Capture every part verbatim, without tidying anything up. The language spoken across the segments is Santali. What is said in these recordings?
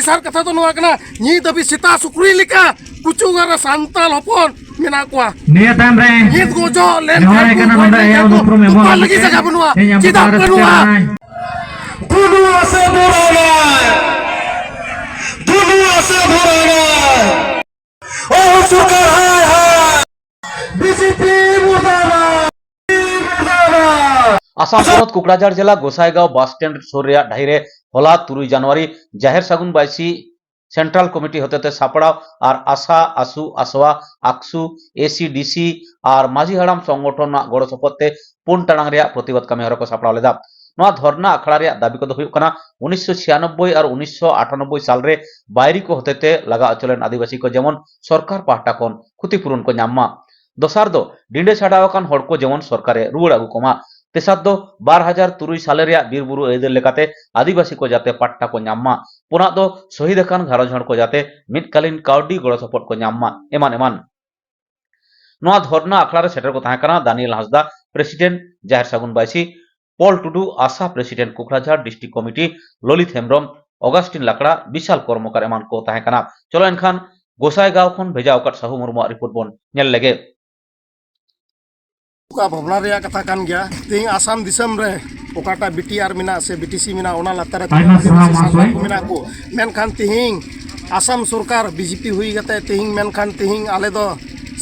ᱛᱮᱥᱟᱨ ᱠᱟᱛᱷᱟ ᱫᱚ ᱱᱚᱣᱟ ᱠᱟᱱᱟ, ᱧᱤᱫ ᱫᱷᱟᱹᱵᱤᱡ ᱥᱮᱛᱟ ᱥᱩᱠᱨᱤ ᱞᱮᱠᱟ ᱠᱩᱪᱩᱝ ᱟᱨ ᱥᱟᱱᱛᱟᱲ ᱦᱚᱯᱚᱱ ᱢᱮᱱᱟᱜ ᱠᱚᱣᱟ᱾ ᱱᱤᱭᱟᱹ ᱛᱟᱭᱚᱢ ᱨᱮ ᱧᱤᱫ ᱜᱚᱡᱚᱜ ᱞᱮᱱᱠᱷᱟᱱ ᱱᱮᱦᱚᱨᱟᱭ ᱠᱚ ᱠᱟᱱᱟ ᱜᱚᱡ ᱱᱚᱰᱮ ᱞᱮᱱᱠᱷᱟᱱ ᱮᱭᱟᱭ ᱠᱚ ᱩᱯᱨᱩᱢ ᱮᱢᱚᱜ ᱛᱚᱯᱟ ᱞᱟᱹᱜᱤᱫ ᱞᱟᱹᱜᱤᱫ ᱛᱮ᱾ ᱡᱟᱭᱜᱟ ᱵᱟᱹᱱᱩᱜᱼᱟ᱾ ᱛᱮᱦᱮᱧ ᱟᱵᱚ ᱪᱮᱫᱟᱜ ᱛᱟᱞᱟᱨᱮ ᱵᱟᱹᱱᱩᱜᱼᱟ? ᱥᱮᱴᱮᱨ ᱮᱱᱟᱭ᱾ ᱫᱩᱱᱩᱣᱟ ᱥᱮ ᱫᱷᱩᱨᱟᱭ ᱱᱟᱭ, ᱫᱩᱱᱩᱣᱟ ᱥᱮ ᱫᱷᱩᱨᱟᱭ ᱱᱟᱭ᱾ ᱚ ᱥᱚᱨᱠᱟᱨ ᱦᱟᱭ ᱦᱟᱭ, ᱵᱤᱡᱮᱯᱤ ᱢᱩᱨᱫᱟᱵᱟᱫ, ᱢᱩᱨᱫᱟᱵᱟᱫ᱾ ᱟᱥᱟᱢ ᱯᱚᱱᱚᱛ ᱠᱩᱠᱲᱟᱡᱷᱟᱲ ᱡᱮᱞᱟ ᱜᱚᱥᱟᱭᱜᱟᱸᱣ ᱵᱟᱥ ᱥᱴᱮᱱᱰ ᱥᱩᱨ ᱨᱮᱭᱟᱜ ᱰᱟᱹᱦᱤ ᱨᱮ ᱦᱚᱞᱟ ᱛᱩᱨᱩᱭ ᱡᱟᱱᱩᱣᱟᱨᱤ ᱡᱟᱦᱮᱨ ᱥᱟᱹᱜᱩᱱ ᱵᱟᱭᱥᱤ ᱥᱮᱱᱴᱨᱟᱞ ᱠᱚᱢᱤᱴᱤ ᱦᱚᱛᱮᱛᱮ ᱥᱟᱯᱲᱟᱣ ᱟᱨ ᱟᱥᱟ, ᱟᱥᱩ, ᱟᱥᱣᱟ, ᱟᱠᱥᱩ, ᱮᱥᱤᱰᱤᱥᱤ ᱟᱨ ᱢᱟᱹᱡᱷᱤ ᱦᱟᱲᱟᱢ ᱥᱚᱝᱜᱚᱴᱷᱚᱱ ᱨᱮᱱᱟᱜ ᱜᱚᱲᱚ ᱥᱚᱯᱚᱦᱚᱫ ᱛᱮ ᱯᱩᱱ ᱴᱟᱲᱟᱝ ᱨᱮᱭᱟᱜ ᱯᱨᱚᱛᱤᱵᱟᱫ ᱠᱟᱹᱢᱤ ᱦᱚᱨᱟ ᱠᱚ ᱥᱟᱯᱲᱟᱣ ᱞᱮᱫᱟ᱾ ᱱᱚᱣᱟ ᱫᱷᱚᱨᱱᱟ ᱟᱠᱷᱲᱟ ᱨᱮᱭᱟᱜ ᱫᱟᱹᱵᱤ ᱠᱚᱫᱚ ᱦᱩᱭᱩᱜ ᱠᱟᱱᱟ, ᱩᱱᱤᱥᱥᱚ ᱪᱷᱤᱭᱟᱱᱚᱵᱵᱳᱭ ᱟᱨ ᱩᱱᱤᱥᱥᱚ ᱟᱴᱷᱟᱱᱚᱵᱵᱳᱭ ᱥᱟᱞ ᱨᱮ ᱵᱟᱭᱨᱤ ᱠᱚ ᱦᱚᱛᱮᱛᱮ ᱞᱟᱜᱟ ᱦᱚᱪᱚ ᱞᱮᱱ ᱟᱹᱫᱤᱵᱟᱹᱥᱤ ᱠᱚ ᱡᱮᱢᱚᱱ ᱥᱚᱨᱠᱟᱨ ᱯᱟᱦᱴᱟ ᱠᱷᱚᱱ ᱠᱷᱩᱛᱤᱯᱩᱨᱚᱱ ᱠᱚ ᱧᱟᱢ ᱢᱟ᱾ ᱫᱚᱥᱟᱨ ᱫᱚ, ᱰᱤᱸᱰᱟᱹ ᱪᱷᱟᱰᱟᱣ ᱟᱠᱟᱱ ᱦᱚᱲ ᱠᱚ ᱡᱮᱢᱚᱱ ᱥᱚᱨᱠᱟᱨᱮ ᱨᱩᱣᱟᱹᱲ ᱟᱹᱜᱩ ᱠᱚᱢᱟ᱾ ᱛᱮᱥᱟᱨ ᱫᱚ, ᱵᱟᱨ ᱦᱟᱡᱟᱨ ᱛᱩᱨᱩᱭ ᱥᱟᱞᱮ ᱨᱮᱭᱟᱜ ᱵᱤᱨ ᱵᱩᱨᱩ ᱟᱹᱭᱫᱟᱹᱨ ᱞᱮᱠᱟᱛᱮ ᱟᱹᱫᱤᱵᱟᱹᱥᱤ ᱠᱚ ᱡᱟᱛᱮ ᱯᱟᱴᱴᱟ ᱠᱚ ᱧᱟᱢ ᱢᱟ᱾ ᱯᱩᱱᱟᱜ ᱫᱚ, ᱥᱚᱦᱤᱫ ᱟᱠᱟᱱ ᱜᱷᱟᱨᱚᱸᱡᱽ ᱦᱚᱲ ᱠᱚ ᱡᱟᱛᱮ ᱢᱤᱫ ᱠᱟᱞᱤᱱ ᱠᱟᱹᱣᱰᱤ ᱜᱚᱲᱚ ᱥᱚᱯᱚᱦᱚᱫ ᱠᱚ ᱧᱟᱢ ᱢᱟ, ᱮᱢᱟᱱ ᱮᱢᱟᱱ᱾ ᱱᱚᱣᱟ ᱫᱷᱚᱨᱱᱟ ᱟᱠᱷᱲᱟ ᱨᱮ ᱥᱮᱴᱮᱨ ᱠᱚ ᱛᱟᱦᱮᱸ ᱠᱟᱱᱟ ᱫᱟᱱᱤᱭᱮᱞ ᱦᱟᱸᱥᱫᱟ, ᱯᱨᱮᱥᱤᱰᱮᱱᱴ ᱡᱟᱦᱮᱨ ᱥᱟᱹᱜᱩᱱ ᱵᱟᱭᱥᱤ, ᱯᱚᱞ ᱴᱩᱰᱩ, ᱟᱥᱟ ᱯᱨᱮᱥᱤᱰᱮᱱᱴ ᱠᱩᱠᱲᱟᱡᱷᱟᱲ ᱰᱤᱥᱴᱨᱤᱠᱴ ᱠᱚᱢᱤᱴᱤ, ᱞᱚᱞᱤᱛ ᱦᱮᱢᱵᱨᱚᱢ, ᱚᱜᱟᱥᱴᱤᱱ ᱞᱟᱠᱲᱟ, ᱵᱤᱥᱟᱞ ᱠᱚᱨᱢᱚᱠᱟᱨ ᱮᱢᱟᱱ ᱠᱚ ᱛᱟᱦᱮᱸ ᱠᱟᱱᱟ᱾ ᱪᱚᱞᱚ ᱮᱱᱠᱷᱟᱱ ᱜᱚᱥᱟᱭ ᱜᱟᱶ ᱠᱷᱚᱱ ᱵᱷᱮᱡᱟ ᱟᱠᱟᱫ ᱥᱟᱹᱦᱩ ᱢᱩᱨᱢᱩᱣᱟᱜ ᱨᱤᱯᱳᱨᱴ ᱵᱚᱱ ᱧᱮᱞ ᱞᱮᱜᱮ᱾ ᱚᱠᱟ ᱵᱷᱟᱵᱽᱱᱟ ᱨᱮᱭᱟᱜ ᱠᱟᱛᱷᱟ ᱠᱟᱱ ᱜᱮᱭᱟ᱾ ᱛᱮᱦᱮᱧ ᱟᱥᱟᱢ ᱫᱤᱥᱚᱢ ᱨᱮ ᱚᱠᱟᱴᱟᱜ ᱵᱤᱴᱤᱟᱨ ᱢᱮᱱᱟᱜ ᱥᱮ ᱵᱤᱴᱤᱥᱤ ᱢᱮᱱᱟᱜ, ᱚᱱᱟ ᱞᱟᱛᱟᱨ ᱨᱮ ᱟᱭᱢᱟ ᱛᱤᱱᱟᱹᱜ ᱥᱟᱨᱦᱟᱣ ᱥᱟᱱᱛᱟᱲ ᱢᱟᱦᱟᱥᱚᱭ᱾ ᱠᱚ ᱢᱮᱱᱟᱜ ᱠᱚ, ᱢᱮᱱᱠᱷᱟᱱ ᱛᱮᱦᱮᱧ ᱟᱥᱟᱢ ᱥᱚᱨᱠᱟᱨ ᱵᱤᱡᱮᱯᱤ ᱦᱩᱭ ᱠᱟᱛᱮ ᱛᱮᱦᱮᱧ, ᱢᱮᱱᱠᱷᱟᱱ ᱛᱮᱦᱮᱧ ᱟᱞᱮ ᱫᱚ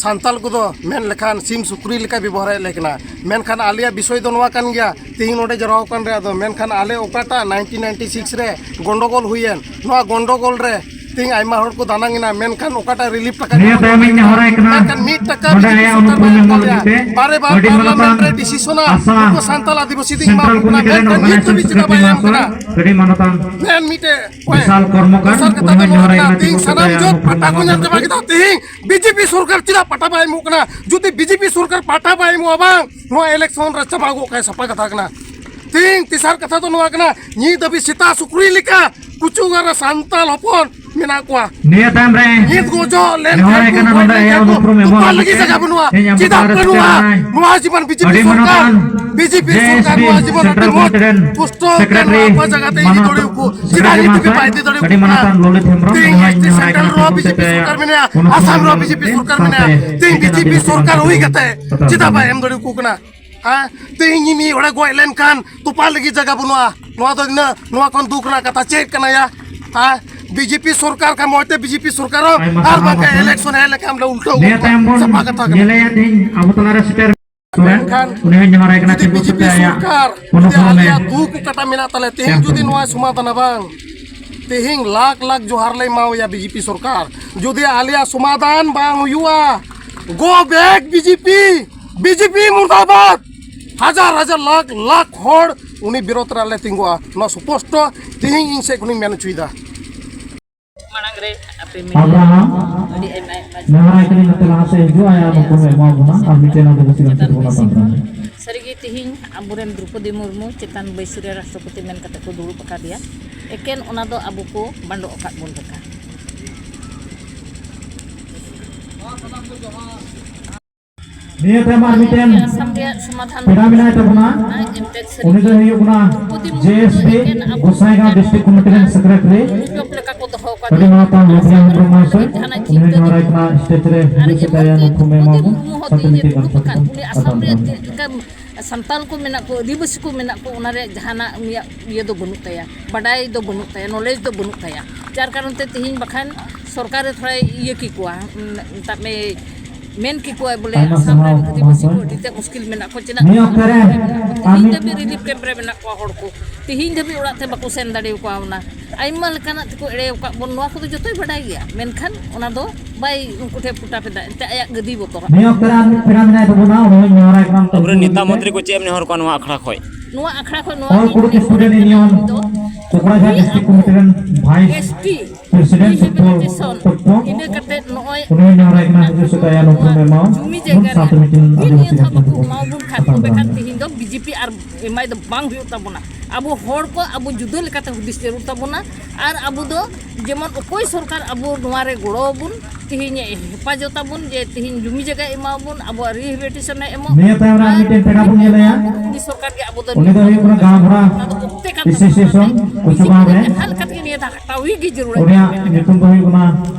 ᱥᱟᱱᱛᱟᱲ ᱠᱚᱫᱚ ᱢᱮᱱ ᱞᱮᱠᱷᱟᱱ ᱥᱤᱢ ᱥᱩᱠᱨᱤ ᱞᱮᱠᱟ ᱵᱮᱵᱚᱦᱟᱨᱮᱫ ᱞᱮ ᱠᱟᱱᱟ᱾ ᱢᱮᱱᱠᱷᱟᱱ ᱟᱞᱮᱭᱟᱜ ᱵᱤᱥᱚᱭ ᱫᱚ ᱱᱚᱣᱟ ᱠᱟᱱ ᱜᱮᱭᱟ, ᱛᱮᱦᱮᱧ ᱱᱚᱰᱮ ᱡᱟᱣᱨᱟ ᱟᱠᱟᱱ ᱨᱮᱭᱟᱜ ᱫᱚ, ᱢᱮᱱᱠᱷᱟᱱ ᱟᱞᱮ ᱚᱠᱟᱴᱟᱜ ᱱᱟᱭᱤᱱᱴᱤᱱ ᱱᱟᱭᱤᱱᱴᱤ ᱥᱤᱠᱥ ᱨᱮ ᱜᱚᱱᱰᱚᱜᱳᱞ ᱦᱩᱭᱮᱱ, ᱱᱚᱣᱟ ᱜᱚᱱᱰᱚᱜᱳᱞ ᱨᱮ ᱛᱮᱦᱮᱧ ᱟᱭᱢᱟ ᱦᱚᱲ ᱠᱚ ᱫᱟᱱᱟᱝ ᱮᱱᱟ, ᱢᱮᱱᱠᱷᱟᱱ ᱚᱠᱟᱴᱟᱜ ᱨᱤᱞᱤᱯ ᱴᱟᱠᱟ ᱱᱤᱭᱟᱹ ᱧᱟᱢᱚᱜ ᱛᱟᱭᱚᱢ ᱤᱧ ᱠᱟᱱᱟ, ᱱᱮᱦᱚᱨᱟᱭ ᱠᱟᱱᱟ, ᱢᱮᱱᱠᱷᱟᱱ ᱢᱤᱫ ᱴᱟᱠᱟ ᱱᱚᱰᱮ ᱵᱤᱡᱮᱯᱤ ᱟᱭᱟᱜ ᱥᱚᱨᱠᱟᱨ ᱩᱯᱨᱩᱢ ᱵᱟᱭ ᱮᱢ ᱮᱢ ᱞᱟᱹᱜᱤᱫ ᱛᱮ ᱵᱟᱨᱮ ᱵᱟᱨ ᱟᱹᱰᱤ ᱢᱟᱱᱚᱛᱟᱱ ᱯᱟᱨᱞᱟᱢᱮᱱᱴ ᱨᱮ ᱰᱤᱥᱤᱥᱚᱱᱟ, ᱟᱥᱟ ᱩᱱᱠᱩ ᱥᱟᱱᱛᱟᱲ ᱟᱹᱫᱤᱵᱟᱹᱥᱤ ᱫᱚ ᱥᱮᱱᱴᱨᱟᱞ ᱮᱢᱟ ᱠᱚ ᱠᱟᱱᱟ, ᱠᱚᱢᱤᱴᱤ ᱨᱮᱱ ᱢᱮᱱᱠᱷᱟᱱ ᱱᱤᱛ ᱚᱨᱜᱟᱱᱟᱭᱡᱟᱨ ᱫᱷᱟᱹᱵᱤᱡ ᱪᱮᱫᱟᱜ ᱥᱮᱠᱨᱮᱴᱟᱨᱤ ᱵᱟᱭ ᱮᱢ ᱢᱟᱦᱟᱥᱚᱭ, ᱠᱟᱱᱟ? ᱟᱹᱰᱤ ᱢᱟᱱᱚᱛᱟᱱ ᱢᱮᱱ ᱢᱤᱫᱴᱮᱡ ᱵᱤᱥᱟᱞ ᱠᱚᱨᱢᱚᱠᱟᱨ, ᱫᱚᱥᱟᱨ ᱠᱟᱛᱷᱟ ᱩᱱᱤ ᱫᱚ ᱦᱚᱸᱧ ᱱᱚᱣᱟ ᱱᱮᱦᱚᱨᱟᱭ ᱠᱟᱱᱟ, ᱠᱟᱱᱟ, ᱛᱮᱦᱮᱧ ᱛᱤᱸᱜᱩ ᱥᱟᱱᱟᱢ ᱠᱟᱛᱮ ᱡᱟᱹᱛ ᱟᱭᱟᱜ ᱯᱟᱴᱟ ᱠᱚ ᱩᱯᱨᱩᱢ ᱧᱟᱢ ᱮᱢ ᱪᱟᱵᱟ ᱞᱟᱹᱜᱤᱫ ᱠᱮᱫᱟ᱾ ᱛᱮᱦᱮᱧ ᱵᱤᱡᱮᱯᱤ ᱥᱚᱨᱠᱟᱨ ᱪᱮᱫᱟᱜ ᱯᱟᱴᱟ ᱵᱟᱭ ᱮᱢᱚᱜ ᱠᱟᱱᱟ? ᱡᱩᱫᱤ ᱵᱤᱡᱮᱯᱤ ᱥᱚᱨᱠᱟᱨ ᱯᱟᱴᱟ ᱵᱟᱭ ᱮᱢᱚᱜᱼᱟ ᱵᱟᱝ, ᱱᱚᱣᱟ ᱤᱞᱮᱠᱥᱚᱱ ᱨᱮ ᱪᱟᱵᱟ ᱜᱚᱜ ᱠᱟᱭ, ᱥᱟᱯᱷᱟ ᱠᱟᱛᱷᱟ ᱠᱟᱱᱟ᱾ ᱛᱮᱦᱮᱧ ᱛᱮᱥᱟᱨ ᱠᱟᱛᱷᱟ ᱫᱚ ᱱᱚᱣᱟ ᱠᱟᱱᱟ, ᱧᱤᱫ ᱫᱷᱟᱹᱵᱤᱡ ᱥᱮᱛᱟ ᱥᱩᱠᱨᱤ ᱞᱮᱠᱟ ᱠᱩᱪᱩᱝ ᱟᱨ ᱥᱟᱱᱛᱟᱲ ᱦᱚᱯᱚᱱ ᱢᱮᱱᱟᱜ ᱠᱚᱣᱟ᱾ ᱱᱤᱭᱟᱹ ᱛᱟᱭᱚᱢ ᱨᱮ ᱱᱤᱛ ᱜᱚᱡᱚᱜ ᱞᱮᱱᱠᱷᱟᱱ ᱱᱮᱦᱚᱨᱟᱭ ᱠᱚ, ᱠᱟᱱᱟ ᱜᱚᱡ ᱱᱚᱰᱮ ᱞᱮᱱᱠᱷᱟᱱ ᱮᱭᱟᱭ ᱠᱚ, ᱩᱯᱨᱩᱢ ᱮᱢᱚᱜ ᱛᱚᱯᱟ ᱞᱟᱹᱜᱤᱫ ᱞᱟᱹᱜᱤᱫ ᱛᱮ ᱡᱟᱭᱜᱟ ᱵᱟᱹᱱᱩᱜᱼᱟ᱾ ᱤᱧ ᱟᱢ ᱪᱮᱫᱟᱜ ᱛᱟᱞᱟᱨᱮ ᱵᱟᱹᱱᱩᱜᱼᱟ? ᱥᱮᱴᱮᱨ ᱮᱱᱟᱭ᱾ ᱱᱚᱣᱟ ᱡᱤᱵᱚᱱ ᱵᱤᱡᱮᱯᱤ ᱟᱹᱰᱤ ᱥᱚᱨᱠᱟᱨ, ᱢᱟᱱᱚᱛᱟᱱ ᱵᱤᱡᱮᱯᱤ ᱡᱮ ᱮᱥ ᱥᱚᱨᱠᱟᱨ, ᱵᱤ ᱱᱚᱣᱟ ᱡᱤᱵᱚᱱ ᱥᱮᱱᱴᱨᱟᱞ ᱟᱹᱰᱤ ᱢᱚᱡᱽ ᱠᱚᱢᱤᱴᱤ ᱨᱮᱱ ᱯᱩᱥᱴᱟᱹᱣ ᱥᱮᱠᱨᱮᱴᱟᱨᱤ, ᱠᱟᱱᱟ᱾ ᱚᱠᱟ ᱡᱟᱭᱜᱟ ᱛᱮ ᱤᱫᱤ ᱢᱟᱱᱚᱛ ᱫᱟᱲᱮ ᱟᱠᱚ? ᱪᱮᱫᱟᱜ ᱥᱮᱠᱨᱮᱴᱟᱨᱤ ᱤᱫᱤ ᱢᱟᱦᱟᱥᱚᱭ, ᱵᱟᱭ ᱤᱫᱤ ᱫᱟᱲᱮ ᱟᱠᱚ ᱟᱹᱰᱤ ᱠᱟᱱᱟ? ᱢᱟᱱᱚᱛᱟᱱ ᱞᱚᱞᱤᱛ ᱦᱮᱢᱵᱨᱚᱢ ᱛᱮᱦᱮᱧ ᱱᱚᱣᱟ ᱥᱮᱱᱴᱨᱟᱞ ᱱᱮᱦᱚᱨᱟᱭ ᱨᱮᱦᱚᱸ ᱠᱟᱱᱟ ᱵᱤᱡᱮᱯᱤ ᱥᱚᱨᱠᱟᱨ ᱢᱮᱱᱟᱭᱟ, ᱚᱱᱟ ᱟᱥᱟᱢ ᱨᱮᱦᱚᱸ ᱥᱟᱶᱛᱮ ᱵᱤᱡᱮᱯᱤ ᱥᱚᱨᱠᱟᱨ ᱢᱮᱱᱟᱭᱟ᱾ ᱥᱟᱶᱛᱮ ᱛᱮᱦᱮᱧ ᱮᱴᱟᱜ ᱵᱤᱡᱮᱯᱤ ᱥᱚᱨᱠᱟᱨ ᱦᱩᱭ ᱠᱟᱛᱮ ᱪᱮᱫᱟᱜ ᱵᱟᱭ ᱮᱢ ᱫᱟᱲᱮ ᱟᱠᱚ ᱠᱟᱱᱟ? ᱦᱮᱸ, ᱛᱮᱦᱮᱧ ᱢᱤᱫ ᱦᱚᱲᱮ ᱜᱚᱡ ᱞᱮᱱᱠᱷᱟᱱ ᱛᱚᱯᱟ ᱞᱟᱹᱜᱤᱫ ᱡᱟᱭᱜᱟ ᱵᱟᱹᱱᱩᱜᱼᱟ᱾ ᱱᱚᱣᱟ ᱫᱚ ᱤᱱᱟᱹ, ᱱᱚᱣᱟ ᱠᱷᱚᱱ ᱫᱩᱠ ᱨᱮᱱᱟᱜ ᱠᱟᱛᱷᱟ ᱪᱮᱫ ᱠᱟᱱᱟ ᱭᱟ? ᱦᱮᱸ, ᱵᱤᱡᱮᱯᱤ ᱥᱚᱨᱠᱟᱨ ᱠᱷᱟᱱ ᱢᱚᱡᱽ ᱛᱮ ᱵᱤᱡᱮᱯᱤ ᱥᱚᱨᱠᱟᱨ ᱦᱚᱸ, ᱟᱭᱢᱟ ᱟᱨ ᱥᱟᱨᱦᱟᱣ ᱵᱟᱝᱠᱷᱟᱱ ᱜᱚᱢᱠᱮ᱾ ᱮᱞᱮᱠᱥᱚᱱ ᱦᱮᱡ ᱞᱮᱱᱠᱷᱟᱱ ᱞᱮ ᱩᱞᱴᱟᱹᱣ ᱱᱤᱭᱟᱹ ᱜᱚᱫ ᱠᱚᱣᱟ᱾ ᱛᱟᱭᱚᱢ ᱵᱚᱱ ᱥᱟᱯᱷᱟ ᱠᱟᱛᱷᱟ ᱠᱟᱱᱟ᱾ ᱧᱮᱞᱮᱭᱟ ᱛᱮᱦᱮᱧ ᱟᱵᱚ ᱛᱟᱞᱟᱨᱮ ᱥᱮᱴᱮᱨ ᱢᱮᱱᱠᱷᱟᱱ ᱩᱱᱤ ᱦᱚᱸ ᱱᱮᱦᱚᱨᱟᱭ ᱠᱟᱱᱟ ᱡᱩᱫᱤ ᱛᱮᱦᱮᱧ ᱵᱤᱡᱮᱯᱤ ᱥᱚᱨᱠᱟᱨ, ᱯᱚᱱᱚᱛ ᱡᱩᱫᱤ ᱦᱚᱲ ᱢᱮ᱾ ᱟᱞᱮᱭᱟᱜ ᱫᱩᱠ ᱚᱠᱟᱴᱟᱜ ᱢᱮᱱᱟᱜ ᱛᱟᱞᱮ, ᱛᱮᱦᱮᱧ ᱡᱩᱫᱤ ᱱᱚᱣᱟ ᱥᱚᱢᱟᱫᱷᱟᱱᱟ ᱵᱟᱝ, ᱛᱮᱦᱮᱧ ᱞᱟᱠᱷ ᱞᱟᱠᱷ ᱡᱚᱦᱟᱨ ᱞᱮ ᱮᱢᱟᱣᱟᱭᱟ ᱵᱤᱡᱮᱯᱤ ᱥᱚᱨᱠᱟᱨ᱾ ᱡᱩᱫᱤ ᱟᱞᱮᱭᱟᱜ ᱥᱚᱢᱟᱫᱷᱟᱱ ᱵᱟᱝ ᱦᱩᱭᱩᱜᱼᱟ, go back ᱵᱤᱡᱮᱯᱤ, ᱵᱤᱡᱮᱯᱤ ᱢᱩᱨᱫᱟᱵᱟᱫ᱾ ᱦᱟᱡᱟᱨ ᱦᱟᱡᱟᱨ ᱞᱟᱠᱷ ᱞᱟᱠᱷ ᱦᱚᱲ ᱩᱱᱤ ᱵᱤᱨᱳᱫᱷ ᱨᱮ ᱞᱮ ᱛᱤᱸᱜᱩᱜᱼᱟ᱾ ᱱᱚᱣᱟ ᱥᱯᱚᱥᱴᱚ ᱛᱮᱦᱮᱧ ᱤᱧ ᱥᱮᱫ ᱠᱷᱚᱱᱤᱧ ᱢᱮᱱ ᱦᱚᱪᱚᱭᱮᱫᱟ᱾ ᱢᱟᱲᱟᱝ ᱨᱮ ᱟᱯᱮ ᱢᱤᱫ ᱟᱵᱨᱟᱦᱟᱢ, ᱟᱹᱰᱤ ᱟᱭᱢᱟ ᱟᱭᱢᱟ ᱱᱮᱦᱚᱨᱟᱭ ᱠᱟᱹᱱᱟᱹᱧ ᱱᱚᱛᱮ ᱞᱟᱦᱟ ᱥᱮᱫ ᱦᱤᱡᱩᱜ ᱟᱭ, ᱟᱨ ᱱᱩᱠᱩ ᱮᱢᱟ ᱵᱚᱱᱟ, ᱟᱨ ᱢᱤᱫᱴᱮᱱ ᱟᱵᱚ ᱠᱚ ᱥᱤᱞᱟᱹᱱ ᱪᱮᱛᱟᱱ ᱛᱮᱵᱚᱱ ᱵᱟᱹᱭᱥᱤ ᱟᱛᱟᱝ ᱠᱚ᱾ ᱫᱟᱲᱮᱭᱟᱜᱼᱟ᱾ ᱥᱟᱹᱨᱤᱜᱮ ᱛᱮᱦᱮᱧ ᱟᱵᱚᱨᱮᱱ ᱫᱨᱚᱯᱚᱫᱤ ᱢᱩᱨᱢᱩ ᱪᱮᱛᱟᱱ ᱵᱟᱹᱭᱥᱤ ᱨᱮ ᱨᱟᱥᱴᱨᱚᱯᱚᱛᱤ ᱢᱮᱱ ᱠᱟᱛᱮ ᱠᱚ ᱫᱩᱲᱩᱵ ᱟᱠᱟᱫᱮᱭᱟ, ᱮᱠᱮᱱ ᱚᱱᱟ ᱫᱚ ᱟᱵᱚ ᱠᱚ ᱵᱟᱸᱰᱚᱜ ᱟᱠᱟᱫ ᱵᱚᱱ ᱞᱮᱠᱟ᱾ ᱱᱤᱭᱟᱹ ᱛᱟᱭᱚᱢ ᱟᱨ ᱢᱤᱫᱴᱮᱱ ᱟᱥᱟᱢ ᱨᱮᱭᱟᱜ ᱥᱚᱢᱟᱫᱷᱟᱱ ᱯᱮᱲᱟ ᱢᱮᱱᱟᱭ ᱛᱟᱵᱚᱱᱟ᱾ ᱮᱱᱛᱮᱫ ᱥᱟᱹᱨᱤ ᱩᱱᱤ ᱫᱚᱭ ᱦᱩᱭᱩᱜ ᱠᱟᱱᱟ ᱫᱨᱚᱯᱚᱫᱤ ᱢᱩᱨᱢᱩ ᱡᱮ ᱮᱥ ᱯᱤ ᱮᱠᱮᱱ ᱟᱵᱚ ᱜᱚᱸᱥᱟᱭᱜᱟᱸᱣ ᱰᱤᱥᱴᱨᱤᱠᱴ ᱠᱚᱢᱤᱴᱤ ᱨᱮᱱ ᱥᱮᱠᱨᱮᱴᱟᱨᱤ᱾ ᱵᱤᱥᱚᱯ ᱞᱮᱠᱟ ᱠᱚ ᱫᱚᱦᱚ ᱟᱠᱟᱫ ᱟᱹᱰᱤ ᱵᱚᱱᱟ᱾ ᱢᱟᱱᱚᱛᱟᱱ ᱞᱚᱵᱷᱤᱭᱟᱱ ᱢᱩᱨᱢᱩ ᱢᱚᱦᱟᱥᱚᱭ, ᱡᱟᱦᱟᱱᱟᱜ ᱩᱱᱤ ᱪᱤᱱᱛᱟᱹ ᱦᱚᱸ ᱱᱮᱦᱚᱨᱟᱭ ᱠᱟᱱᱟ ᱥᱴᱮᱡ ᱨᱮ ᱟᱨ ᱦᱤᱡᱩᱜ ᱥᱮ ᱮᱢᱚᱱ ᱛᱟᱭᱟ ᱠᱤ ᱱᱩᱠᱩ ᱢᱮ ᱫᱨᱚᱯᱚᱫᱤ ᱮᱢᱟ ᱵᱚᱱ ᱢᱩᱨᱢᱩ ᱦᱚᱸ ᱥᱟᱛᱮ ᱛᱮᱦᱮᱧ ᱢᱤᱫᱴᱮᱱ ᱡᱮ ᱜᱟᱱ ᱫᱩᱲᱩᱵ ᱥᱟᱛᱟᱢ ᱟᱠᱟᱱ, ᱛᱮᱵᱚᱱ ᱩᱱᱤ ᱟᱥᱟᱢ ᱟᱛᱟᱝ ᱨᱮ ᱛᱟᱵᱚᱱᱟ᱾ ᱪᱮᱫ ᱞᱮᱠᱟ ᱥᱟᱱᱛᱟᱞ ᱠᱚ ᱢᱮᱱᱟᱜ ᱠᱚ, ᱟᱹᱫᱤᱵᱟᱹᱥᱤ ᱠᱚ ᱢᱮᱱᱟᱜ ᱠᱚ, ᱚᱱᱟ ᱨᱮᱭᱟᱜ ᱡᱟᱦᱟᱱᱟᱜ ᱩᱱᱤᱭᱟᱜ ᱤᱭᱟᱹ ᱫᱚ ᱵᱟᱹᱱᱩᱜ ᱛᱟᱭᱟ, ᱵᱟᱰᱟᱭ ᱫᱚ ᱵᱟᱹᱱᱩᱜ ᱛᱟᱭᱟ, ᱱᱚᱞᱮᱡᱽ ᱫᱚ ᱵᱟᱹᱱᱩᱜ ᱛᱟᱭᱟ᱾ ᱡᱟᱨ ᱠᱟᱨᱚᱱ ᱛᱮ ᱛᱮᱦᱮᱧ ᱵᱟᱠᱷᱟᱱ ᱥᱚᱨᱠᱟᱨ ᱨᱮ ᱛᱷᱚᱲᱟᱭ ᱤᱭᱟᱹ ᱠᱮᱠᱚᱣᱟ, ᱩᱸ, ᱢᱮᱛᱟᱜ ᱢᱮ, ᱢᱮᱱ ᱠᱮᱠᱚᱣᱟᱭ ᱵᱚᱞᱮ ᱟᱭᱢᱟ ᱟᱥᱟᱢ ᱨᱮᱱ ᱥᱟᱨᱦᱟᱣ ᱟᱹᱫᱤᱵᱟᱹᱥᱤ ᱠᱚ ᱢᱟᱥᱴᱟᱨ᱾ ᱟᱹᱰᱤ ᱛᱮᱫ ᱢᱩᱥᱠᱤᱞ ᱢᱮᱱᱟᱜ ᱠᱚᱣᱟ, ᱪᱮᱫᱟᱜ ᱱᱤᱭᱟᱹ ᱚᱠᱛᱮ ᱨᱮ ᱛᱮᱦᱮᱧ ᱟᱢ ᱫᱷᱟᱹᱵᱤᱡ ᱨᱤᱞᱤᱯ ᱠᱮᱢᱯ ᱨᱮ ᱢᱮᱱᱟᱜ ᱠᱚᱣᱟ ᱦᱚᱲ ᱠᱚ, ᱛᱮᱦᱮᱧ ᱫᱷᱟᱹᱵᱤᱡ ᱚᱲᱟᱜ ᱛᱮ ᱵᱟᱠᱚ ᱥᱮᱱ ᱫᱟᱲᱮ ᱟᱠᱟᱣᱱᱟ᱾ ᱟᱭᱢᱟ ᱞᱮᱠᱟᱱᱟᱜ ᱛᱮᱠᱚ ᱮᱲᱮ ᱟᱠᱟᱫ ᱵᱚᱱ, ᱱᱚᱣᱟ ᱠᱚᱫᱚ ᱡᱚᱛᱚᱭ ᱵᱟᱰᱟᱭ ᱜᱮᱭᱟ, ᱢᱮᱱᱠᱷᱟᱱ ᱚᱱᱟ ᱫᱚ ᱵᱟᱭ ᱩᱱᱠᱩ ᱴᱷᱮᱱ ᱯᱩᱴᱟᱯ ᱮᱫᱟ, ᱮᱱᱛᱮ ᱟᱭᱟᱜ ᱜᱟᱹᱫᱤ ᱵᱚᱛᱚᱨᱟᱜ᱾ ᱱᱤᱭᱟᱹ ᱚᱠᱛᱮ ᱨᱮ ᱟᱨ ᱢᱤᱫ ᱯᱮᱲᱟ ᱢᱮᱱᱟᱭ ᱛᱟᱵᱚᱱᱟ, ᱩᱱᱤ ᱦᱚᱸ ᱱᱮᱦᱚᱨᱟᱭ ᱠᱟᱱᱟ᱾ ᱟᱵᱚᱨᱮᱱ ᱱᱮᱛᱟ ᱢᱚᱱᱛᱨᱤ ᱠᱚ ᱪᱮᱫ ᱮᱢ ᱱᱮᱦᱚᱨ ᱠᱚᱣᱟ ᱱᱚᱣᱟ ᱟᱠᱷᱲᱟ ᱠᱷᱚᱡ? ᱱᱚᱣᱟ ᱟᱠᱷᱲᱟ ᱠᱷᱚᱡ ᱱᱚᱣᱟ ᱚᱞ ᱜᱮ ᱠᱩᱲᱤ ᱱᱮᱦᱚᱨ student union ᱫᱚ ᱠᱚᱠᱲᱟᱡᱷᱟᱨ ᱰᱤᱥᱴᱨᱤᱠᱴ ᱠᱚᱢᱤᱴᱤ ᱨᱮᱱ ᱵᱷᱟᱭᱤᱥ ᱮᱥᱴᱤ ᱯᱨᱮᱥᱤᱰᱮᱱᱴ ᱥᱩᱵᱚᱞ ᱨᱤᱦᱮᱵᱤᱞᱤᱴᱮᱥᱚᱱ, ᱛᱚᱛᱯᱚ, ᱤᱱᱟᱹ ᱠᱟᱛᱮ ᱱᱚᱜᱼᱚᱭ ᱩᱱᱤ ᱱᱮᱦᱚᱨᱟᱭ ᱠᱟᱱᱟ, ᱦᱤᱡᱩᱜ ᱥᱮᱫᱟᱭᱟ ᱱᱩᱠᱩ ᱢᱮ ᱮᱢᱟᱣᱟ᱾ ᱡᱩᱢᱤ ᱡᱟᱭᱜᱟ ᱥᱟᱶᱛᱮ ᱨᱮ ᱢᱤᱫᱴᱮᱱ ᱱᱤᱭᱟᱹ ᱟᱹᱫᱤᱵᱟᱹᱥᱤ ᱫᱷᱟᱣ ᱜᱟᱶᱛᱟ ᱵᱟᱠᱚ ᱠᱚ ᱮᱢᱟᱣᱟᱵᱚᱱ ᱠᱷᱟᱱ, ᱛᱚᱵᱮ ᱠᱷᱟᱱ ᱛᱮᱦᱮᱧ ᱫᱚ ᱵᱤᱡᱮᱯᱤ ᱟᱨ ᱮᱢᱟᱭ ᱫᱚ ᱵᱟᱝ ᱦᱩᱭᱩᱜ ᱛᱟᱵᱚᱱᱟ᱾ ᱟᱵᱚ ᱦᱚᱲ ᱠᱚ ᱟᱵᱚ ᱡᱩᱫᱟᱹ ᱞᱮᱠᱟᱛᱮ ᱦᱩᱫᱤᱥ ᱡᱟᱹᱨᱩᱲ ᱛᱟᱵᱚᱱᱟ᱾ ᱟᱨ ᱟᱵᱚ ᱫᱚ ᱡᱮᱢᱚᱱ ᱚᱠᱚᱭ ᱥᱚᱨᱠᱟᱨ ᱟᱵᱚ ᱱᱚᱣᱟ ᱨᱮ ᱜᱚᱲᱚ ᱟᱵᱚᱱ, ᱛᱮᱦᱮᱧ ᱮ ᱦᱮᱯᱟᱡᱚᱛ ᱟᱵᱚᱱ, ᱡᱮ ᱛᱮᱦᱮᱧ ᱡᱩᱢᱤ ᱡᱟᱭᱜᱟ ᱮᱢᱟᱣᱟᱵᱚᱱ, ᱟᱵᱚᱣᱟᱜ ᱨᱤᱦᱮᱵᱤᱞᱤᱴᱮᱥᱚᱱ ᱮ ᱮᱢᱚᱜ, ᱱᱤᱭᱟᱹ ᱛᱟᱭᱚᱢ ᱨᱮ ᱟᱨ ᱢᱤᱫᱴᱮᱱ ᱯᱮᱲᱟ ᱵᱚᱱ ᱧᱮᱞᱮᱭᱟ᱾ ᱩᱱᱤ ᱥᱚᱨᱠᱟᱨ ᱜᱮ ᱟᱵᱚ ᱫᱚ ᱩᱱᱤ ᱫᱚ ᱦᱩᱭᱩᱜ ᱠᱟᱱᱟ ᱜᱟᱶᱵᱷᱚᱲᱟ ᱚᱱᱟ ᱫᱚ ᱚᱠᱛᱮ ᱠᱟᱱ ᱛᱟᱵᱚᱱᱟ᱾ ᱮᱥᱳᱥᱤᱭᱮᱥᱚᱱ ᱚᱱᱟ ᱫᱚ ᱠᱩᱪᱩ ᱜᱟᱶ ᱨᱮ᱾ ᱡᱟᱦᱟᱸ ᱞᱮᱠᱟ ᱛᱮᱜᱮ ᱱᱤᱭᱟᱹ ᱫᱷᱟᱣ ᱦᱟᱛᱟᱣ ᱜᱮ ᱡᱟᱹᱨᱩᱲᱟ᱾ ᱩᱱᱤᱭᱟᱜ ᱧᱩᱛᱩᱢ ᱫᱚ ᱦᱩᱭᱩᱜ ᱠᱟᱱᱟ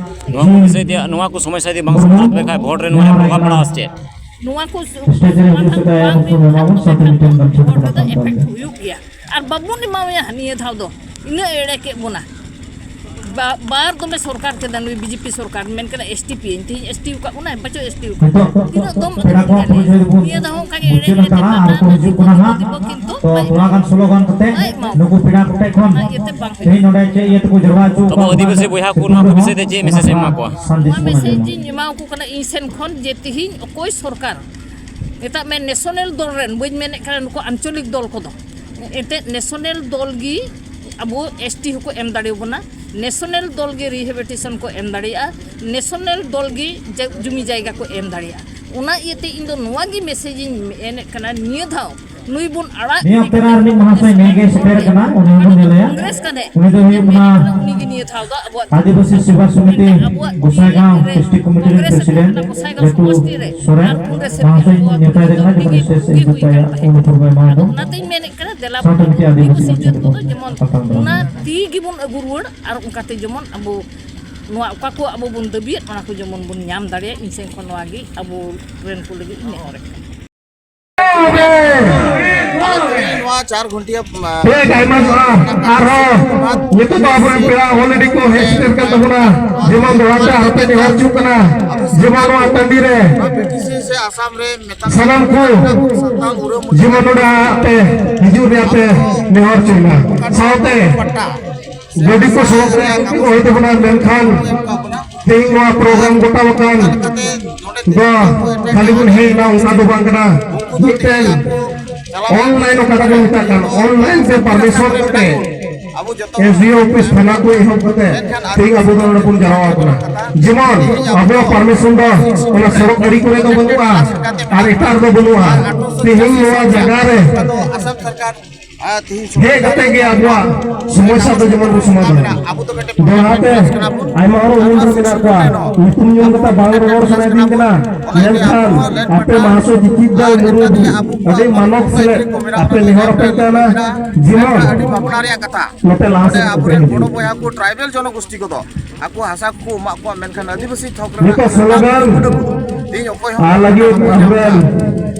ᱱᱚᱣᱟ ᱠᱚ ᱡᱤ ᱵᱤᱥᱚᱭ ᱛᱮ, ᱱᱚᱣᱟ ᱠᱚ ᱥᱚᱢᱚᱥᱥᱟ ᱡᱩᱫᱤ ᱵᱟᱝ ᱢᱩᱨᱢᱩ᱾ ᱥᱚᱢᱟᱫᱷᱟᱱ ᱞᱮᱠᱷᱟᱱ ᱵᱷᱳᱴ ᱨᱮ ᱱᱚᱣᱟ ᱨᱮ ᱱᱮᱦᱚᱨᱟᱭ ᱯᱨᱚᱵᱷᱟᱵᱽ ᱠᱟᱱᱟ ᱯᱟᱲᱟᱜᱼᱟ ᱥᱮ ᱪᱮᱫ? ᱱᱚᱣᱟ ᱠᱚ ᱥᱴᱮᱡ ᱨᱮ ᱦᱤᱡᱩᱜ ᱥᱮᱫᱟᱭ ᱟᱵᱚ ᱠᱚ ᱮᱢᱟᱢᱟ, ᱥᱟᱶᱛᱮ ᱢᱤᱫᱴᱮᱱ ᱜᱟᱢᱪᱷᱟ ᱛᱮᱠᱚ ᱦᱚᱲ ᱨᱮᱫᱚ ᱫᱟᱯᱟᱞ ᱮᱯᱷᱮᱠᱴ ᱛᱟᱵᱚᱱᱟ᱾ ᱦᱩᱭᱩᱜ ᱜᱮᱭᱟ᱾ ᱟᱨ ᱵᱟᱵᱚᱱ ᱮᱢᱟᱣᱟᱭᱟ ᱱᱤᱭᱟᱹ ᱫᱷᱟᱣ ᱫᱚ᱾ ᱤᱱᱟᱹ ᱮᱲᱮ ᱠᱮᱫ ᱵᱚᱱᱟ᱾ ᱵᱟ-, ᱵᱟᱨ ᱫᱚᱢᱮ ᱥᱚᱨᱠᱟᱨ ᱠᱮᱫᱟ ᱱᱩᱭ ᱵᱤᱡᱮᱯᱤ ᱥᱚᱨᱠᱟᱨ, ᱢᱮᱱ ᱠᱟᱱᱟ ᱮᱥᱴᱤ ᱯᱤᱭᱟᱹᱧ, ᱛᱮᱦᱮᱧ ᱮᱥᱴᱤ ᱟᱠᱟᱫ ᱵᱚᱱᱟᱭ, ᱵᱟᱪᱚ ᱮᱥᱴᱤ ᱟᱠᱟᱫ᱾ ᱱᱤᱛᱚᱜ ᱛᱤᱱᱟᱹᱜ ᱫᱚᱢ ᱯᱮᱲᱟ ᱟᱹᱜᱩ ᱠᱚᱣᱟᱜ ᱠᱮᱫᱟ? ᱯᱚᱨᱤᱪᱚᱭ ᱫᱚᱵᱚᱱ ᱱᱤᱭᱟᱹ ᱫᱷᱟᱣ ᱦᱚᱸ ᱚᱱᱠᱟ ᱜᱮ ᱮᱲᱮ ᱢᱩᱪᱟᱹᱫ ᱮᱲᱮ ᱦᱟᱛᱟᱲᱟ ᱟᱨ ᱠᱚ ᱦᱤᱡᱩᱜ ᱠᱟᱱᱟ ᱦᱟᱸᱜ᱾ ᱠᱤᱱᱛᱩ ᱛᱚ ᱵᱟᱭ ᱛᱷᱚᱲᱟ ᱜᱟᱱ ᱥᱞᱳᱜᱟᱱ ᱠᱟᱛᱮ ᱮᱢᱟᱣᱟ᱾ ᱱᱩᱠᱩ ᱯᱮᱲᱟ ᱠᱚ ᱴᱷᱮᱱ ᱠᱷᱚᱱ ᱚᱱᱟ ᱤᱭᱟᱹᱛᱮ ᱵᱟᱝ ᱛᱮᱦᱮᱧ ᱦᱩᱭᱩᱜᱼᱟ᱾ ᱱᱚᱰᱮ ᱪᱮᱫ ᱤᱭᱟᱹ ᱛᱮᱠᱚ ᱡᱟᱨᱣᱟ ᱦᱚᱪᱚ ᱟᱵᱚ ᱟᱠᱟᱫ ᱟᱹᱫᱤᱵᱟᱹᱥᱤ ᱵᱚᱱᱟ, ᱵᱚᱭᱦᱟ ᱠᱚ ᱱᱚᱣᱟ ᱠᱚ ᱵᱤᱥᱚᱭ ᱛᱮ ᱪᱮᱫ ᱢᱮᱥᱮᱡᱽ ᱮᱢ ᱮᱢᱟ ᱠᱚᱣᱟ? ᱥᱟᱸᱫᱮᱥ ᱱᱚᱣᱟ ᱵᱚᱱ ᱢᱮᱥᱮᱡᱽ ᱟᱸᱡᱚᱢᱟ᱾ ᱤᱧ ᱮᱢᱟᱣ ᱠᱚ ᱠᱟᱱᱟ ᱤᱧ ᱥᱮᱱ ᱠᱷᱚᱱ ᱡᱮ ᱛᱤᱦᱤᱧ ᱚᱠᱚᱭ ᱥᱚᱨᱠᱟᱨ, ᱢᱮᱛᱟᱜ ᱢᱮ ᱱᱮᱥᱚᱱᱟᱞ ᱫᱚᱞ ᱨᱮᱱ, ᱵᱟᱹᱧ ᱢᱮᱱᱮᱫ ᱠᱟᱱᱟ ᱱᱩᱠᱩ ᱟᱧᱪᱚᱞᱤᱠ ᱫᱚᱞ ᱠᱚᱫᱚ, ᱮᱱᱛᱮᱫ ᱱᱮᱥᱚᱱᱟᱞ ᱫᱚᱞ ᱜᱮ ᱟᱵᱚ ᱮᱥᱴᱤ ᱦᱚᱸᱠᱚ ᱮᱢ ᱫᱟᱲᱮᱭᱟᱵᱚᱱᱟ, ᱱᱮᱥᱚᱱᱟᱞ ᱫᱚᱞ ᱜᱮ ᱨᱤᱦᱮᱵᱤᱞᱤᱴᱮᱥᱚᱱ ᱠᱚ ᱮᱢ ᱫᱟᱲᱮᱭᱟᱜᱼᱟ, ᱱᱮᱥᱚᱱᱟᱞ ᱫᱚᱞ ᱜᱮ ᱡᱟ-, ᱡᱩᱢᱤ ᱡᱟᱭᱜᱟ ᱠᱚ ᱮᱢ ᱫᱟᱲᱮᱭᱟᱜᱼᱟ᱾ ᱚᱱᱟ ᱤᱭᱟᱹᱛᱮ ᱤᱧ ᱫᱚ ᱱᱚᱣᱟ ᱜᱮ ᱢᱮᱥᱮᱡᱽ ᱤᱧ ᱮᱢᱮᱫ ᱠᱟᱱᱟ, ᱱᱤᱭᱟᱹ ᱫᱷᱟᱣ ᱱᱩᱭ ᱵᱚᱱ ᱟᱲᱟᱜ ᱱᱤᱭᱟᱹ ᱤᱫᱤ ᱚᱠᱛᱮ ᱨᱮ ᱠᱟᱛᱮ ᱟᱨ ᱢᱤᱫ ᱢᱟᱦᱟᱥᱚᱭ ᱱᱮᱥᱚᱱᱟᱞ ᱱᱤᱭᱟᱹ ᱜᱮ ᱫᱚᱞ ᱥᱮᱴᱮᱨ ᱠᱚ ᱠᱟᱱᱟ, ᱩᱱᱤ ᱦᱚᱸᱵᱚᱱ ᱮᱢᱟ᱾ ᱧᱮᱞᱮᱭᱟ᱾ ᱠᱚᱝᱜᱨᱮᱥ ᱠᱟᱱᱟᱭ, ᱩᱱᱤ ᱫᱚ ᱦᱩᱭᱩᱜ ᱠᱟᱱᱟ ᱩᱱᱤ ᱜᱮ ᱱᱤᱭᱟᱹ ᱫᱷᱟᱣ ᱫᱚ ᱟᱵᱚᱣᱟᱜ ᱟᱹᱫᱤᱵᱟᱹᱥᱤ ᱥᱮᱵᱟ ᱥᱚᱢᱤᱛᱤ ᱢᱮᱱᱠᱷᱟᱱ ᱟᱵᱚᱣᱟᱜ ᱜᱚᱸᱥᱟᱭᱜᱟᱸᱣ ᱨᱮ ᱰᱤᱥᱴᱨᱤᱠᱴ ᱠᱚᱢᱤᱴᱤ ᱨᱮᱱ ᱠᱚᱝᱜᱨᱮᱥ ᱯᱨᱮᱥᱤᱰᱮᱱᱴ ᱠᱟᱱᱟ, ᱜᱚᱸᱥᱟᱭᱜᱟᱸᱣ ᱞᱟᱹᱴᱩ ᱥᱚᱢᱚᱥᱴᱤ ᱨᱮ᱾ ᱥᱚᱨᱮᱱ᱾ ᱟᱨ ᱠᱚᱝᱜᱨᱮᱥ ᱨᱮᱱ ᱢᱟᱦᱟᱥᱚᱭ ᱟᱵᱚᱣᱟᱜ ᱱᱮᱣᱛᱟᱭᱮ ᱠᱟᱱᱟ, ᱟᱹᱰᱤ ᱡᱮᱢᱚᱱ ᱜᱮ ᱥᱮᱥ ᱦᱩᱭ ᱤᱫᱤ ᱠᱟᱱ ᱛᱟᱭᱟ, ᱛᱟᱦᱮᱸᱫ᱾ ᱩᱱᱤ ᱯᱩᱨᱵᱟᱭ ᱢᱟᱦᱟ ᱟᱫᱚ ᱫᱚ᱾ ᱚᱱᱟᱛᱤᱧ ᱢᱮᱱᱮᱫ ᱠᱟᱱᱟ, ᱫᱮᱞᱟ ᱥᱟᱶᱛᱮ ᱵᱚᱱ ᱢᱤᱫᱴᱮᱱ ᱟᱹᱫᱤᱵᱟᱹᱥᱤ ᱟᱹᱫᱤᱵᱟᱹᱥᱤ ᱢᱚᱧᱪᱚ ᱡᱟᱹᱛ ᱛᱮᱠᱚ ᱠᱚᱫᱚ ᱡᱮᱢᱚᱱ ᱟᱛᱟᱝ ᱫᱟᱨᱟᱢ ᱚᱱᱟ ᱠᱟᱱᱟ᱾ ᱛᱤ ᱜᱮᱵᱚᱱ ᱟᱹᱜᱩ ᱨᱩᱣᱟᱹᱲ ᱟᱨ ᱚᱱᱠᱟᱛᱮ ᱡᱮᱢᱚᱱ ᱟᱵᱚ ᱱᱚᱣᱟ ᱚᱠᱟ ᱠᱚ ᱟᱵᱚ ᱵᱚᱱ ᱫᱟᱹᱵᱤᱭᱮᱫ, ᱚᱱᱟ ᱠᱚ ᱡᱮᱢᱚᱱ ᱵᱚᱱ ᱧᱟᱢ ᱫᱟᱲᱮᱭᱟᱜ, ᱤᱧ ᱥᱮᱱ ᱠᱷᱚᱱ ᱱᱚᱣᱟ ᱜᱮ ᱟᱵᱚ ᱨᱮᱱ ᱠᱚ ᱞᱟᱹᱜᱤᱫ ᱤᱧ ᱱᱮᱦᱚᱨᱮᱫ ᱠᱟᱱᱟ᱾ ᱱᱚᱣᱟ ᱪᱟᱨ ᱜᱷᱚᱱᱴᱤᱭᱟ, ᱟᱸ, ᱴᱷᱤᱠ, ᱟᱭᱢᱟ ᱥᱟᱨᱦᱟᱣ᱾ ᱟᱨᱦᱚᱸ ᱱᱤᱛᱚᱜ ᱫᱚ ᱟᱵᱚᱨᱮᱱ ᱯᱮᱲᱟ already ᱠᱚ ᱦᱮᱡ ᱥᱮᱴᱮᱨ ᱠᱟᱱ ᱛᱟᱵᱚᱱᱟ, ᱡᱮᱢᱚᱱ ᱫᱚᱦᱲᱟ ᱛᱮ ᱟᱨᱦᱚᱸ ᱯᱮ ᱱᱮᱦᱚᱨ ᱦᱚᱪᱚᱜ ᱠᱟᱱᱟ, ᱡᱮᱢᱚᱱ ᱱᱚᱣᱟ ᱴᱟᱺᱰᱤ ᱨᱮ ᱥᱟᱱᱟᱢ ᱠᱚ ᱡᱮᱢᱚᱱ ᱱᱚᱰᱮ ᱯᱮ ᱦᱤᱡᱩᱜ ᱨᱮᱭᱟᱜ ᱯᱮ ᱱᱮᱦᱚᱨ ᱦᱚᱪᱚᱭ ᱢᱟ᱾ ᱥᱟᱶᱛᱮ ᱜᱟᱹᱰᱤ ᱠᱚ ᱥᱚᱦᱚ ᱛᱮ ᱦᱚᱭ ᱛᱟᱵᱚᱱᱟ, ᱢᱮᱱᱠᱷᱟᱱ ᱛᱮᱦᱮᱧ ᱱᱚᱣᱟ ᱯᱨᱳᱜᱨᱟᱢ ᱜᱚᱴᱟ ᱟᱠᱟᱱ ᱫᱚ ᱠᱷᱟᱹᱞᱤ ᱵᱚᱱ ᱦᱮᱡ ᱮᱱᱟ, ᱚᱱᱠᱟ ᱫᱚ ᱵᱟᱝ ᱠᱟᱱᱟ᱾ ᱢᱤᱫᱴᱮᱱ online, ᱚᱠᱟᱴᱟᱜ ᱵᱚᱱ ᱢᱮᱛᱟᱜ ᱠᱟᱱ, online ᱛᱮ permission ᱠᱟᱛᱮ ᱮᱥ ᱰᱤ ᱳ ᱚᱯᱷᱤᱥ, ᱛᱷᱟᱱᱟ ᱠᱚ ᱮᱦᱚᱵ ᱠᱟᱛᱮ ᱛᱮᱦᱮᱧ ᱟᱵᱚ ᱫᱚ ᱱᱚᱰᱮ ᱵᱚᱱ ᱡᱟᱨᱣᱟ ᱠᱟᱱᱟ᱾ ᱡᱮᱢᱚᱱ ᱟᱵᱚᱣᱟᱜ ᱯᱟᱨᱢᱤᱥᱚᱱ ᱫᱚ ᱚᱱᱟ ᱥᱚᱲᱚᱠ ᱟᱲᱮ ᱠᱚᱨᱮ ᱫᱚ ᱵᱟᱹᱱᱩᱜᱼᱟ ᱟᱨ ᱮᱴᱟᱜ ᱨᱮᱫᱚ ᱵᱟᱹᱱᱩᱜᱼᱟ᱾ ᱛᱮᱦᱮᱧ ᱱᱚᱣᱟ ᱡᱟᱭᱜᱟ ᱨᱮ ᱦᱮᱡ ᱠᱟᱛᱮ ᱜᱮ ᱟᱵᱚᱣᱟᱜ ᱥᱚᱢᱚᱥᱥᱟ ᱫᱚ ᱡᱮᱢᱚᱱ ᱵᱚᱱ ᱥᱚᱢᱟᱫᱷᱟᱱᱟ᱾ ᱫᱚᱦᱲᱟ ᱛᱮ ᱟᱭᱢᱟ ᱦᱚᱲ ᱩᱢᱩᱞ ᱨᱮ ᱢᱮᱱᱟᱜ ᱠᱚᱣᱟ, ᱧᱩᱛᱩᱢ ᱧᱩᱢ ᱠᱟᱛᱮ ᱵᱟᱝ ᱨᱚᱲ ᱥᱟᱱᱟᱭᱮᱫᱤᱧ ᱠᱟᱱᱟ, ᱢᱮᱱᱠᱷᱟᱱ ᱟᱯᱮ ᱢᱟᱦᱟᱥᱚᱭ ᱡᱤᱛᱤᱫ ᱫᱟᱭ ᱢᱩᱨᱢᱩ ᱟᱹᱰᱤ ᱢᱟᱱᱚᱛ ᱥᱮ ᱟᱯᱮ ᱱᱮᱦᱚᱨ ᱟᱯᱮ ᱠᱟᱱᱟ, ᱡᱮᱢᱚᱱ ᱱᱚᱛᱮ ᱞᱟᱦᱟ ᱥᱮᱫ ᱟᱯᱮ ᱦᱤᱡᱩᱜ᱾ ᱵᱚᱭᱦᱟ ᱠᱚ ᱴᱨᱟᱭᱵᱮᱞ ᱡᱚᱱᱚᱜᱳᱥᱴᱤ ᱠᱚᱫᱚ ᱟᱠᱚ ᱦᱟᱥᱟ ᱠᱚ ᱮᱢᱟᱜ ᱠᱚᱣᱟ, ᱢᱮᱱᱠᱷᱟᱱ ᱟᱹᱫᱤᱵᱟᱹᱥᱤ ᱛᱷᱚᱠ ᱨᱮᱱᱟᱜ ᱱᱤᱛᱚᱜ ᱥᱞᱳᱜᱟᱱ ᱛᱮᱦᱮᱧ ᱚᱠᱚᱭ ᱦᱚᱸ ᱟᱨ ᱞᱟᱹᱜᱤᱫ ᱟᱵᱚᱨᱮᱱ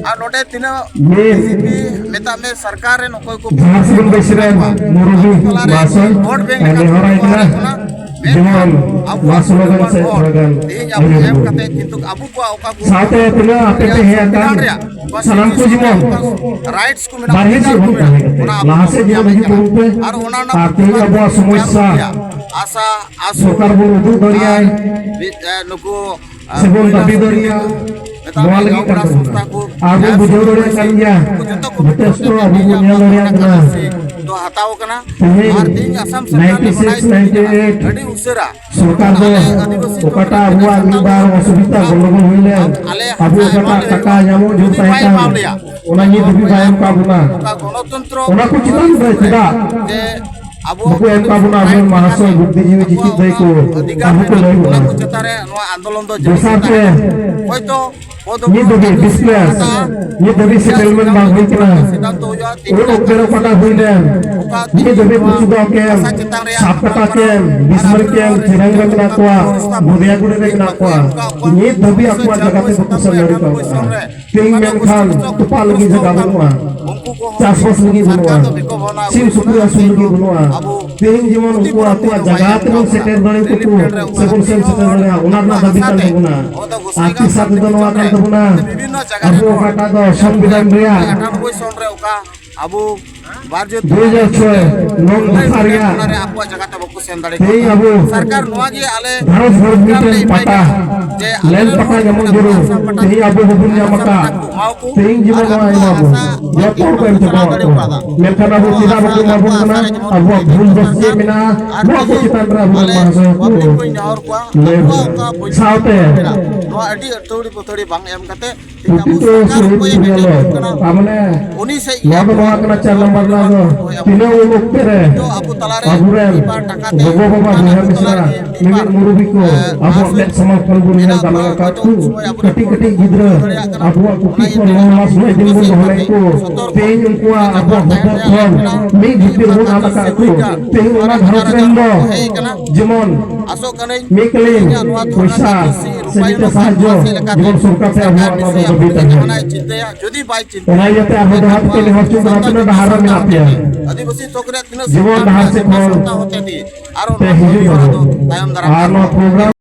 ᱟᱨ ᱱᱚᱰᱮ ᱛᱤᱱᱟᱹᱜ ᱢᱤᱫ ᱵᱤ ᱡᱮ ᱯᱤ ᱢᱮᱛᱟᱜ ᱢᱮ, ᱥᱚᱨᱠᱟᱨ ᱨᱮ ᱚᱠᱚᱭ ᱠᱚ ᱡᱟᱦᱟᱸ ᱥᱮᱵᱚᱱ ᱵᱟᱹᱭᱥᱤ ᱨᱮᱱ ᱢᱩᱨᱩᱵᱤ ᱵᱟᱥᱚᱱ ᱟᱨ ᱱᱮᱦᱚᱨᱟᱭ ᱠᱟᱱᱟ, ᱡᱮᱢᱚᱱ ᱱᱚᱣᱟ ᱥᱞᱳᱜᱟᱱ ᱥᱮ ᱥᱞᱳᱜᱟᱱ ᱛᱮᱦᱮᱧ ᱟᱵᱚ ᱮᱢ ᱠᱟᱛᱮ ᱠᱤᱱᱛᱩ ᱟᱵᱚ ᱠᱚᱣᱟᱜ ᱚᱠᱟ ᱠᱚ ᱥᱟᱶᱛᱮ ᱛᱤᱱᱟᱹᱜ ᱟᱯᱮ ᱯᱮ ᱦᱮᱡ ᱟᱠᱟᱱ ᱥᱟᱱᱟᱢ ᱠᱚ ᱡᱮᱢᱚᱱ ᱨᱟᱭᱤᱴᱥ ᱠᱚ ᱢᱮᱱᱟᱜᱼᱟ, ᱵᱟᱨᱦᱮ ᱥᱮᱫ ᱵᱚᱱ ᱛᱟᱦᱮᱸ ᱠᱟᱛᱮ ᱚᱱᱟ ᱟᱵᱚ ᱞᱟᱦᱟ ᱥᱮᱫ ᱡᱮᱢᱚᱱ ᱦᱤᱡᱩᱜ ᱛᱟᱵᱚᱱ ᱯᱮ᱾ ᱟᱨ ᱚᱱᱟ ᱨᱮᱱᱟᱜ ᱟᱨ ᱛᱮᱦᱮᱧ ᱟᱵᱚᱣᱟᱜ ᱥᱚᱢᱚᱥᱥᱟ ᱟᱥᱟ ᱟᱥ ᱥᱚᱨᱠᱟᱨ ᱵᱚᱱ ᱩᱫᱩᱜ ᱫᱟᱲᱮᱭᱟᱭ᱾ ᱱᱩᱠᱩ ᱥᱮᱵᱚᱱ ᱫᱟᱹᱵᱤ ᱫᱟᱲᱮᱭᱟᱜᱼᱟ᱾ ᱱᱚᱣᱟ ᱞᱟᱹᱜᱤᱫ ᱠᱟᱱ ᱛᱟᱵᱚᱱᱟ᱾ ᱟᱨ ᱵᱚᱱ ᱵᱩᱡᱷᱟᱹᱣ ᱫᱟᱲᱮᱭᱟᱜ ᱠᱟᱱ ᱜᱮᱭᱟ, ᱡᱚᱛᱷᱮᱥᱴᱚ ᱟᱵᱚ ᱵᱚᱱ ᱧᱮᱞ ᱫᱟᱲᱮᱭᱟᱜ ᱠᱟᱱᱟ᱾ ᱛᱮᱦᱮᱧ ᱱᱟᱭᱤᱱᱴᱤ ᱥᱤᱠᱥ ᱱᱟᱭᱤᱱᱴᱤ ᱮᱭᱤᱴ ᱥᱚᱨᱠᱟᱨ ᱫᱚ ᱚᱠᱟᱴᱟᱜ ᱟᱵᱚᱣᱟᱜ ᱢᱤᱫ ᱵᱟᱨ ᱚᱥᱩᱵᱤᱫᱷᱟ ᱜᱚᱱᱰᱚᱜᱳᱞ ᱦᱩᱭ ᱞᱮᱱ, ᱟᱵᱚ ᱚᱠᱟᱴᱟᱜ ᱴᱟᱠᱟ ᱧᱟᱢᱚᱜ ᱡᱟᱹᱨᱩᱲ ᱛᱟᱦᱮᱸ ᱠᱟᱱ, ᱚᱱᱟ ᱱᱤᱛ ᱫᱷᱟᱹᱵᱤᱡ ᱵᱟᱭ ᱮᱢ ᱠᱟᱜ ᱵᱚᱱᱟ᱾ ᱚᱱᱟ ᱠᱚ ᱪᱮᱛᱟᱱ ᱨᱮ ᱪᱮᱫᱟᱜ ᱵᱟᱠᱚ ᱮᱢ ᱠᱟᱜ ᱵᱚᱱᱟ? ᱟᱵᱚᱨᱮᱱ ᱢᱟᱦᱟᱥᱚᱭ ᱵᱩᱫᱽᱫᱷᱤᱡᱤᱵᱤ ᱪᱤᱠᱤᱛ ᱫᱟᱹᱭ ᱠᱚ ᱟᱵᱚ ᱠᱚ ᱞᱟᱹᱭ ᱵᱚᱱᱟ᱾ ᱫᱚᱥᱟᱨ ᱛᱮ ᱱᱤᱛ ᱫᱷᱟᱹᱵᱤᱡ ᱰᱤᱥᱯᱞᱮᱥ, ᱱᱤᱛ ᱫᱷᱟᱹᱵᱤᱡ ᱥᱮᱴᱮᱞᱢᱮᱱᱴ ᱵᱟᱝ ᱦᱩᱭ ᱠᱟᱱᱟ᱾ ᱩᱱ ᱚᱠᱛᱮ ᱨᱮ ᱚᱠᱟᱴᱟᱜ ᱦᱩᱭ ᱞᱮᱱ, ᱱᱤᱛ ᱫᱷᱟᱹᱵᱤᱡ ᱯᱩᱪᱩᱫᱟ ᱠᱮᱢᱯ, ᱥᱟᱯᱠᱟᱴᱟ ᱠᱮᱢᱯ, ᱵᱤᱥᱢᱟᱨᱤ ᱠᱮᱢᱯ, ᱪᱤᱨᱟᱝ ᱨᱮ ᱢᱮᱱᱟᱜ ᱠᱚᱣᱟ, ᱵᱚᱫᱮᱭᱟᱜᱩᱲᱤ ᱨᱮ ᱢᱮᱱᱟᱜ ᱠᱚᱣᱟ, ᱱᱤᱛ ᱫᱷᱟᱹᱵᱤᱡ ᱟᱠᱚᱣᱟᱜ ᱡᱟᱭᱜᱟ ᱛᱮ ᱵᱟᱠᱚ ᱥᱮᱱ ᱫᱟᱲᱮ ᱠᱟᱣᱫᱟ᱾ ᱛᱮᱦᱮᱧ ᱢᱮᱱᱠᱷᱟᱱ ᱛᱚᱯᱟ ᱞᱟᱹᱜᱤᱫ ᱡᱟᱭᱜᱟ ᱵᱟᱹᱱᱩᱜᱼᱟ, ᱪᱟᱥᱵᱟᱥ ᱞᱟᱹᱜᱤᱫ ᱵᱟᱹᱱᱩᱜᱼᱟ, ᱥᱤᱢ ᱥᱩᱠᱨᱤ ᱟᱹᱥᱩᱞ ᱞᱟᱹᱜᱤᱫ ᱵᱟᱹᱱᱩᱜᱼᱟ᱾ ᱛᱮᱦᱮᱧ ᱡᱮᱢᱚᱱ ᱩᱱᱠᱩ ᱟᱠᱚᱣᱟᱜ ᱡᱟᱭᱜᱟ ᱛᱮᱵᱚᱱ ᱥᱮᱴᱮᱨ ᱫᱟᱲᱮ ᱟᱠᱚ ᱥᱮᱵᱚᱱ ᱥᱮᱱ ᱥᱮᱴᱮᱨ ᱫᱟᱲᱮᱭᱟᱜᱼᱟ, ᱚᱱᱟ ᱨᱮᱱᱟᱜ ᱫᱟᱹᱵᱤ ᱠᱟᱱ ᱛᱟᱵᱚᱱᱟ᱾ ᱟᱨ ᱛᱮᱥᱟᱨ ᱛᱮᱫᱚ ᱱᱚᱣᱟ ᱠᱟᱱ ᱛᱟᱵᱚᱱᱟ, ᱟᱵᱚ ᱚᱠᱟᱴᱟᱜ ᱫᱚ ᱥᱚᱝᱵᱤᱫᱷᱟᱱ ᱨᱮᱭᱟᱜ ᱟᱵᱚ ᱵᱟᱨ ᱡᱟᱹᱛ ᱫᱩ ᱦᱟᱡᱟᱨ ᱪᱷᱚᱭ ᱱᱚᱝ ᱫᱚᱯᱷᱟ ᱨᱮᱭᱟᱜ ᱚᱱᱟ ᱨᱮ ᱟᱠᱚᱣᱟᱜ ᱡᱟᱭᱜᱟ ᱛᱮ ᱵᱟᱠᱚ ᱥᱮᱱ ᱫᱟᱲᱮ ᱛᱮᱦᱮᱧ ᱠᱟᱣᱫᱟ᱾ ᱟᱵᱚ ᱥᱚᱨᱠᱟᱨ ᱱᱚᱣᱟ ᱜᱮ ᱟᱞᱮ ᱜᱷᱟᱨᱚᱸᱡᱽ ᱜᱷᱟᱨᱚᱸᱡᱽ ᱥᱚᱨᱠᱟᱨ ᱞᱮ ᱢᱤᱫᱴᱮᱱ ᱮᱢᱟᱭ ᱯᱟᱴᱟ ᱠᱟᱱᱟ ᱡᱮ ᱟᱞᱮ ᱞᱮᱱ ᱨᱮᱱ ᱯᱟᱴᱟ ᱦᱚᱲ ᱧᱟᱢᱚᱜ ᱡᱟᱹᱨᱩᱲ᱾ ᱦᱟᱥᱟ ᱯᱟᱴᱟ ᱛᱮᱦᱮᱧ ᱟᱵᱚ ᱵᱟᱵᱚᱱ ᱧᱟᱢ ᱦᱟᱥᱟ ᱟᱠᱟᱫ, ᱯᱟᱴᱟ ᱠᱚ ᱮᱢᱟᱣᱟᱠᱚ ᱛᱮᱦᱮᱧ ᱟᱨ ᱡᱮᱢᱚᱱ ᱱᱚᱣᱟ ᱟᱠᱚᱣᱟᱜ ᱮᱢᱟ ᱵᱚᱱ, ᱦᱟᱥᱟ ᱡᱚᱛᱚ ᱦᱚᱲ ᱠᱚ ᱮᱢ ᱪᱟᱵᱟ ᱟᱠᱚ ᱠᱟᱱᱟ᱾ ᱢᱮᱱᱠᱷᱟᱱ ᱟᱵᱚ ᱪᱮᱫᱟᱜ ᱵᱟᱠᱚ ᱮᱢᱟ ᱵᱚᱱ ᱠᱟᱱᱟ? ᱟᱵᱚᱣᱟᱜ ᱵᱷᱩᱞ ᱫᱚ ᱪᱮᱫ ᱢᱮᱱᱟᱜᱼᱟ? ᱱᱚᱣᱟ ᱠᱚ ᱪᱮᱛᱟᱱ ᱨᱮ ᱟᱵᱚ ᱵᱚᱱ ᱢᱟᱲᱟᱝ ᱠᱚ ᱞᱟᱹᱭ ᱥᱟᱶᱛᱮ ᱱᱚᱣᱟ ᱟᱹᱰᱤ ᱟᱹᱛᱷᱟᱹᱲᱤ ᱯᱟᱹᱛᱷᱟᱹᱲᱤ ᱵᱟᱝ ᱮᱢ ᱠᱟᱛᱮ ᱯᱨᱚᱠᱨᱤᱛᱚ ᱥᱩᱨ ᱯᱩᱨᱤᱭᱟᱞᱚ᱾ ᱛᱟᱨ ᱢᱟᱱᱮ ᱩᱱᱤ ᱥᱮᱫ ᱱᱚᱣᱟ ᱫᱚ ᱱᱚᱣᱟ ᱠᱟᱱᱟ, ᱪᱟᱨ ᱱᱟᱢᱵᱟᱨ ᱨᱮᱱᱟᱜ ᱫᱚ ᱛᱤᱱᱟᱹᱜ ᱩᱱ ᱚᱠᱛᱮ ᱨᱮ ᱟᱵᱚᱨᱮᱱ ᱜᱚᱜᱚ ᱵᱟᱵᱟ ᱵᱚᱭᱦᱟ ᱢᱤᱥᱨᱟ ᱢᱤᱢᱤᱫ ᱢᱩᱨᱩᱵᱤ ᱠᱚ ᱟᱵᱚᱣᱟᱜ ᱢᱮᱫ ᱥᱟᱢᱟᱝ ᱠᱷᱚᱱ ᱵᱚᱱ ᱧᱮᱞ ᱫᱟᱲᱮ ᱟᱠᱟᱫ ᱠᱚ, ᱠᱟᱹᱴᱤᱡ ᱠᱟᱹᱴᱤᱡ ᱜᱤᱫᱽᱨᱟᱹ ᱟᱵᱚᱣᱟᱜ ᱠᱩᱠᱷᱤ ᱠᱷᱚᱱ ᱱᱚᱣᱟ ᱥᱚᱢᱚᱭ ᱫᱤᱱ ᱵᱚᱱ ᱫᱚᱦᱚ ᱞᱮᱫ ᱠᱚ, ᱛᱮᱦᱮᱧ ᱩᱱᱠᱩᱣᱟᱜ ᱟᱵᱚᱣᱟᱜ ᱦᱚᱯᱚᱱ ᱠᱷᱚᱱ ᱢᱤᱫ ᱵᱷᱤᱛᱤᱨ ᱵᱚᱱ ᱟᱫ ᱟᱠᱟᱫ ᱠᱚ᱾ ᱛᱮᱦᱮᱧ ᱚᱱᱟ ᱜᱷᱟᱨᱚᱸᱡᱽ ᱨᱮᱱ ᱫᱚ ᱡᱮᱢᱚᱱ ᱢᱤᱫ ᱠᱟᱹᱞᱤᱱ ᱯᱚᱭᱥᱟ ᱥᱮ ᱢᱤᱫᱴᱮᱱ ᱥᱟᱦᱟᱡᱽᱡᱚ ᱡᱮᱢᱚᱱ ᱥᱚᱨᱠᱟᱨ ᱴᱷᱮᱱ ᱟᱵᱚᱣᱟᱜ ᱱᱚᱣᱟ ᱫᱚ ᱫᱟᱹᱵᱤ ᱛᱟᱦᱮᱱᱟ᱾ ᱡᱩᱫᱤ ᱵᱟᱭ ᱪᱤᱱᱛᱟᱹᱭᱟ, ᱚᱱᱟ ᱤᱭᱟᱹᱛᱮ ᱟᱨᱦᱚᱸ ᱫᱚᱦᱲᱟ ᱛᱮ ᱱᱮᱦᱚᱨ ᱪᱚ ᱠᱟᱱᱟ, ᱛᱤᱱᱟᱹᱜ ᱰᱟᱦᱟᱨ ᱨᱮ ᱢᱮᱱᱟᱜ ᱯᱮᱭᱟ? ᱟᱹᱫᱤᱵᱟᱹᱥᱤ ᱛᱚᱠ ᱨᱮ ᱛᱤᱱᱟᱹᱜ ᱡᱮᱢᱚᱱ ᱰᱟᱦᱟᱨ ᱥᱮᱫ ᱠᱷᱚᱱ ᱥᱟᱶᱛᱟ ᱦᱚᱛᱮ ᱛᱮ ᱟᱨ ᱯᱮ ᱚᱱᱟ ᱦᱤᱡᱩᱜ ᱦᱚᱨᱟ ᱫᱚ ᱢᱟᱵᱚᱱ᱾ ᱛᱟᱭᱚᱢ ᱫᱟᱨᱟᱢ ᱟᱨ ᱱᱚᱣᱟ ᱯᱨᱳᱜᱨᱟᱢ